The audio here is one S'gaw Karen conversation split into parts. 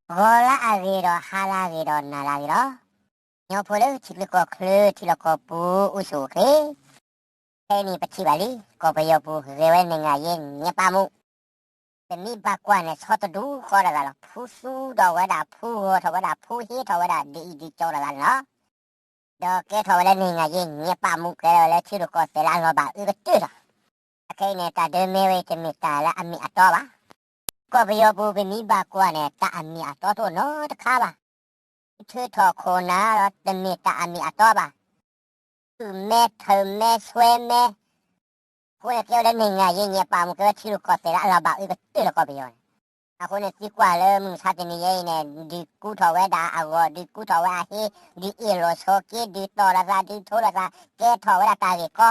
ဂီၤလၢအဂ့ၤဒီးဟါလၢအဂ့ၤဒီးနၤလၢအဂ့ၤလီၤ. ကညီဖိလၢထံချၢကီၢ်ချၢထံလီၢ်ကီၢ်ပူၤအိၣ်ဆူၣ်အိၣ်ချ့, ဖဲအံၤန့ၣ်ပထံၣ်ဘၣ်လံ ကီၢ်ပယီၤပူၤဂဲၤဝဲနံၣ်ဂၤယဲၢ်နံၣ်ညါပာ်မူး, ပမ့ၢ်ဘၣ်ကွၢ်န့ၣ် ဆီတဒူဃီတဂၤလီၤ. ဖူသူဒီးဝဲဒၣ် ဖူဂီၤထီၣ်ဝဲဒၣ် ဖူဟ့ထီၣ်ဝဲဒၣ် ဒ်အံၤဒ်ကၠီတဂၤန့ၣ်လီၤ. ဒီးကဲထီၣ်ဝဲလၢနံၣ်ဂၤယဲၢ်နံၣ်ညါပာ်မူး ကဲထီၣ်ဝဲလၢထံရူၢ်ကီၢ်သဲးလၢအလီၤဘၣ်အၢကတၢၢ်လီၤ. အခဲအံၤန့ၣ် တၢ်ဒၢမ့ၢ်ဝဲအံၤ တမ့ၢ်တၢ်လၢအမ့ၢ်အတီဘၣ်. ကီၢ်ပယီၤပူၤပမ့ၢ်ဘၣ်ကွၢ်န့ၣ် တၢ်အမ့ၢ်အတီတအိၣ်နီတခါဘၣ်. ထုးထီၣ်ခိၣ်နၢ်ဒီးတမ့ၢ်တၢ်အမ့ၢ်အတီဘၣ်. ဟုၣ်မဲ ထုးမဲ ဆွဲမဲ အဃိန့ၣ်ကဲဝဲလၢနံၣ်ဂၤယဲၢ်နံၣ်ညါပာ်မူး ကဲဝဲထံရူၢ်ကီၢ်သဲးလၢအလီၤဘၣ်အၢကတၢၢ်လီၤ ကီၢ်ပယီၤန့ၣ်. အဃိန့ၣ် သုကွၢ်လၢမုၢ်မဆါတနံၤညါအံၤန့ၣ် ဒုးကူထီၣ်ဝဲဒၣ်အဂီၢ် ဒုးကူထီၣ်ဝဲအဟ့ ဒုးအ့ၣ်လိာ်ဆိးက့ ဒုးတီၢ်လိာ်သး ဒုးထိလိာ်သး ကဲထီၣ်ဝဲဒၣ်တၢ်ဂ့ၢ်ကီ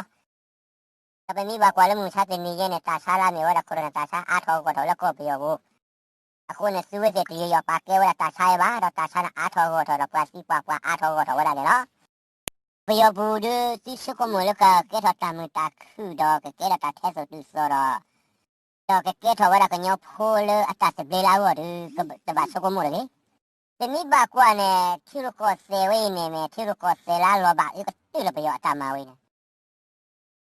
ဒီးပမ့ၢ်ဘၣ်ကွၢ်လၢမုၢ်မဆါတနံၤညါန့ၣ် တၢ်ဆါလၢအမ့ၢ်ဝဲဒၣ် ခိၣ်နၢ်တၢ်ဆါ အါထီၣ်ဂီၢ်ထီၣ်လၢကီၢ်ပယီၤပူၤ. အဃိန့ၣ် သုဝဲသ့ၣ်တယူးယီၣ်ပာ်ကဲဝဲဒၣ်တၢ်ဆါအံၤဘၣ် ဒီးတၢ်ဆါန့ၣ်အါထီၣ်ဂီၢ်ထီၣ်ဒီးပှၤသံပှၤပှၢ်အါထီၣ်ဂီၢ်ထီၣ်ဝဲဒၣ်န့ၣ်လီၤ. ပယီၤပူၤဒီး သုဆိကမိၣ်လၢကကဲထီၣ်တၢ်မုာ်တၢ်ခုၣ်ဒီး ကကဲထီၣ်တၢ်ထဲသိးတုၤသိးဒီး ဒီးကကဲထီၣ်ဝဲဒၣ်ကညီဖိလၢအတၢ်သဘျ့လၢအဂီၢ်ဒီး တဘၣ်ဆိကမိၣ်တဂ့ၤ. ပမ့ၢ်ဘၣ်ကွၢ်န့ၣ် ထံရူၢ်ကီၢ်သဲးဝဲအံၤန့ၣ် မ့ၢ်ထံရူၢ်ကီၢ်သဲးလၢအလီၤဘၣ်အၢကတၢၢ်လီၤ ပယီၤအတၢ်မၤဝဲအံၤန့ၣ်.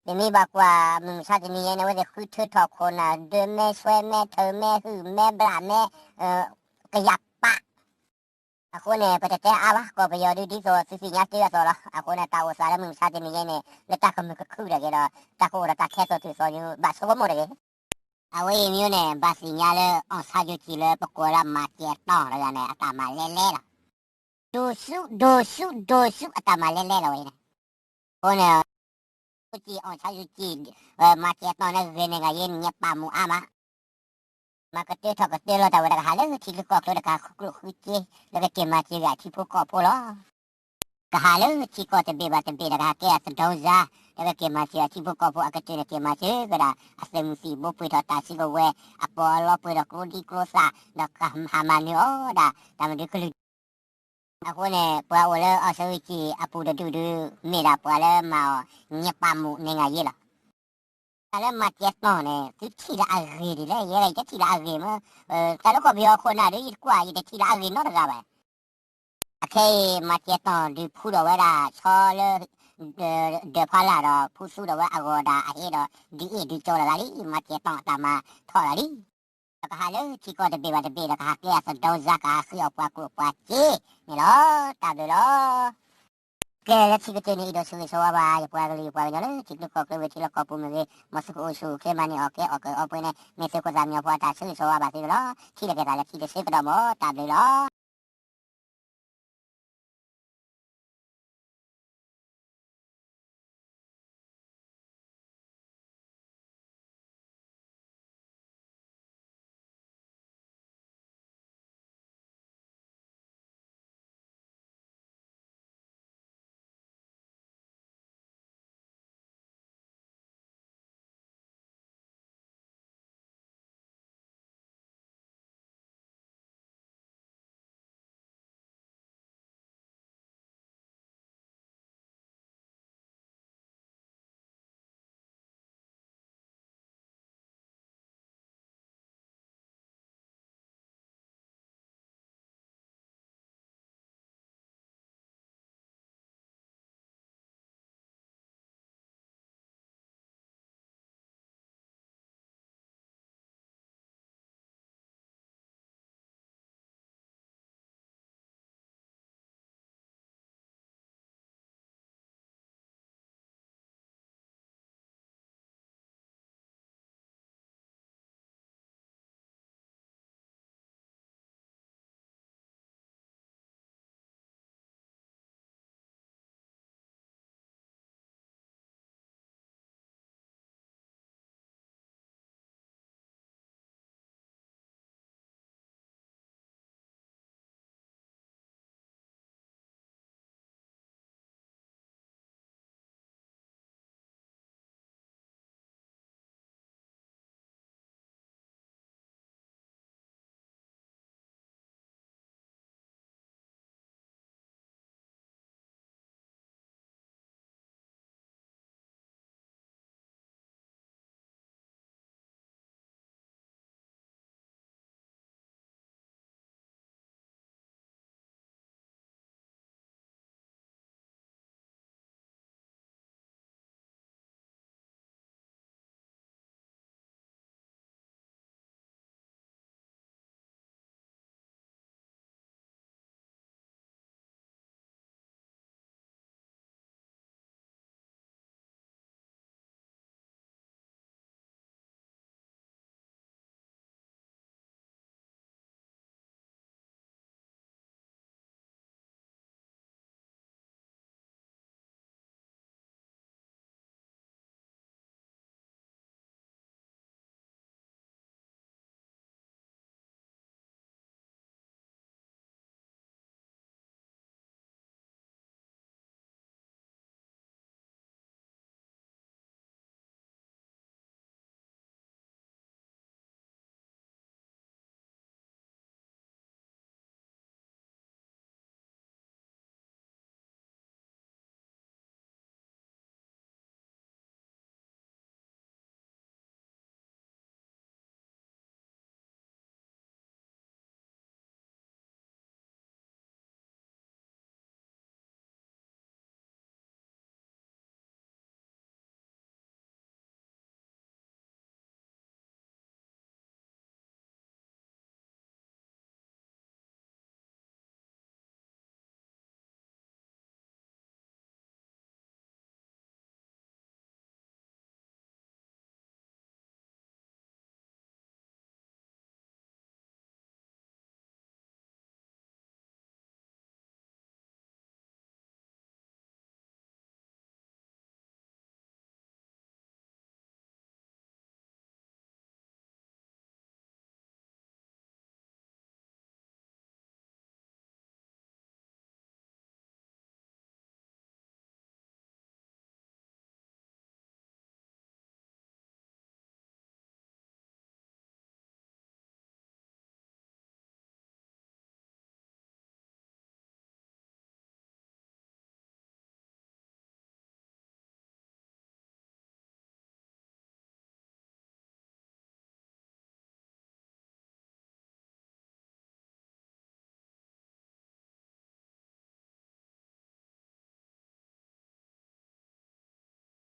ပမ့ၢ်ဘၣ်ကွၢ် မုၢ်မဆါတနံၤညါန့ၣ် အဝဲသ့ၣ်ဃုထၢထီၣ်ခိၣ်နၢ် ဒၢမဲ ဆွဲမဲ ထုးမဲ ဟုၣ်မဲ ဘျးမဲ ကယၤပာ် အဃိန့ၣ် ပတတဲအါဘၣ် ကီၢ်ပယီၤဒုးဒ်သိးသုသ့ၣ်ညါတ့ၢ်အသိးလီၤ. အဃိန့ၣ် တၢ်အိၣ်သးလၢမုၢ်မဆါတနံၤညါန့ၣ် လၢတၢ်ကမုာ်ကခုၣ်တဂ့ၤဒီး တၢ်ကအိၣ်ဒီးတၢ်ထဲသိးတုၤသိး ဘၣ်ဆိကမိၣ်တဂ့ၤ. အဝဲအံၤမ့ၢ်န့ၣ် ဘၣ်သ့ၣ်ညါလၢ အောင်ဆန်းစုကြည် လၢပကိးလၢ မၤကဲၤတီၢ် တဂၤန့ၣ် အတၢ်မၤလဲၣ်လဲၣ်လီၤ. ဒိၣ်ဆူၣ် ဒိၣ်ဆူၣ် ဒိၣ်ဆူၣ် အတၢ်မၤလဲၣ်လဲၣ်လီၤဝဲန့ၣ်. အဃိန့ၣ် အောင်ဆန်းစုကြည် မၤကဲၤတီၢ်န့ၣ် ဂဲၤနံၣ်ဂၤယဲၢ်နံၣ်ညါပာ်မူးအါမး မၤကတၢထီၣ်ကတၢလီၤတၢ်ဝဲ တကဟးလၢထံချၢကီၢ်ချၢတကဟးဃုကျိၣ်ဃုစ့ လၢကက့ၤမၤစၢၤဂ့ၤအထံဖိကီၢ်ဖိလီၤ. ကဟးလၢထံကီၢ်တဘ့ၣ်ဘၣ်တဘ့ၣ် တကဟးကဲအသဒိစါ လၢကက့ၤမၤစၢၤအထံဖိကီၢ်ဖိအကတၢၢ်န့ၣ် က့ၤမၤစၢၤကဒီး အသုးမုၢ်သံၣ်ဘိပှ့ၤထီၣ်တၢ်စုကဝဲၤ အပီးအလီပှ့ၤဒီးကျိဒံကျိသၣ် ဒီးကမၤနၢၤအီၤဒၣ် တၢ်မနုၤကလုာ် အဃိန့ၣ် ပှၤအိၣ်လၢအောင်ဆန်းစုကြည်အပူၤတဒူၣ်ဒုး မ့ၢ်ဒၣ်ပှၤလၢမၤအီၤ ညါပာ်မူးနံၣ်ဂၤယဲၢ်လီၤ. တၢ်လၢမၤကဲၤတီၢ်န့ၣ် သုထံၣ်လၢအဂ့ၤဒ်လဲၣ် ယဲဒၣ်ယတထံၣ်လၢအဂ့ၤမး, တၢ်လၢကီၢ်ပယီၤခိၣ်နၢ်ဒီး ယတကွၢ် ယတထံၣ်လၢအဂ့ၤနီတဂၤဘၣ်. အခဲအံၤ မၤကဲၤတီၢ်ဒုးဖှူထီၣ်ဝဲဒၣ်ဆီလၢ ဒၢးဖီလာ်ဒီး ဖှူသူဒီးဝဲအဂီၢ်ဒၣ်အဟ့ဒီး ဒုးအ့ၣ်ဒုးကၠီလီၤလံ မၤကဲၤတီၢ်အတၢ်မၤထီၣ်လီၤလံ. ဒီးကဟးလၢထံကီၢ်တဘ့ၣ်ဘၣ်တဘ့ၣ်ဒီးကဟးကဲအသဒိစါ ကဟးဃ့အီၣ်ပှၤကျိၣ်ပှၤစ့န့ၣ်လီၤ. တၢ်ဘျုးလီၤ. ကဲလၢခံကတၢၢ်န့ၣ် အဲၣ်ဒိးဆၢဂ့ၤဆၢဝါဘၣ် ယပှၤကလုာ်ယပှၤကညီလၢထံချၢကီၢ်ချၢဝဲထံလီၢ်ကီၢ်ပူၤမ့ၢ်ဂ့ၤ မ်သုကအိၣ်ဆူၣ်အိၣ်ချ့မၤန့ၢ်အီၣ်ကဲအီၣ်ကၢအီပှဲၤန့ၣ် မ့ၢ်သုးခိၣ်သးမံအီၤဖိအတၢ်ဆၢဂ့ၤဆၢဝါဘၣ်သုလီၤ. ထံၣ်လိာ်က့ၤသးလၢခံတဆၢကဒီးမး တၢ်ဘျုးလီၤ.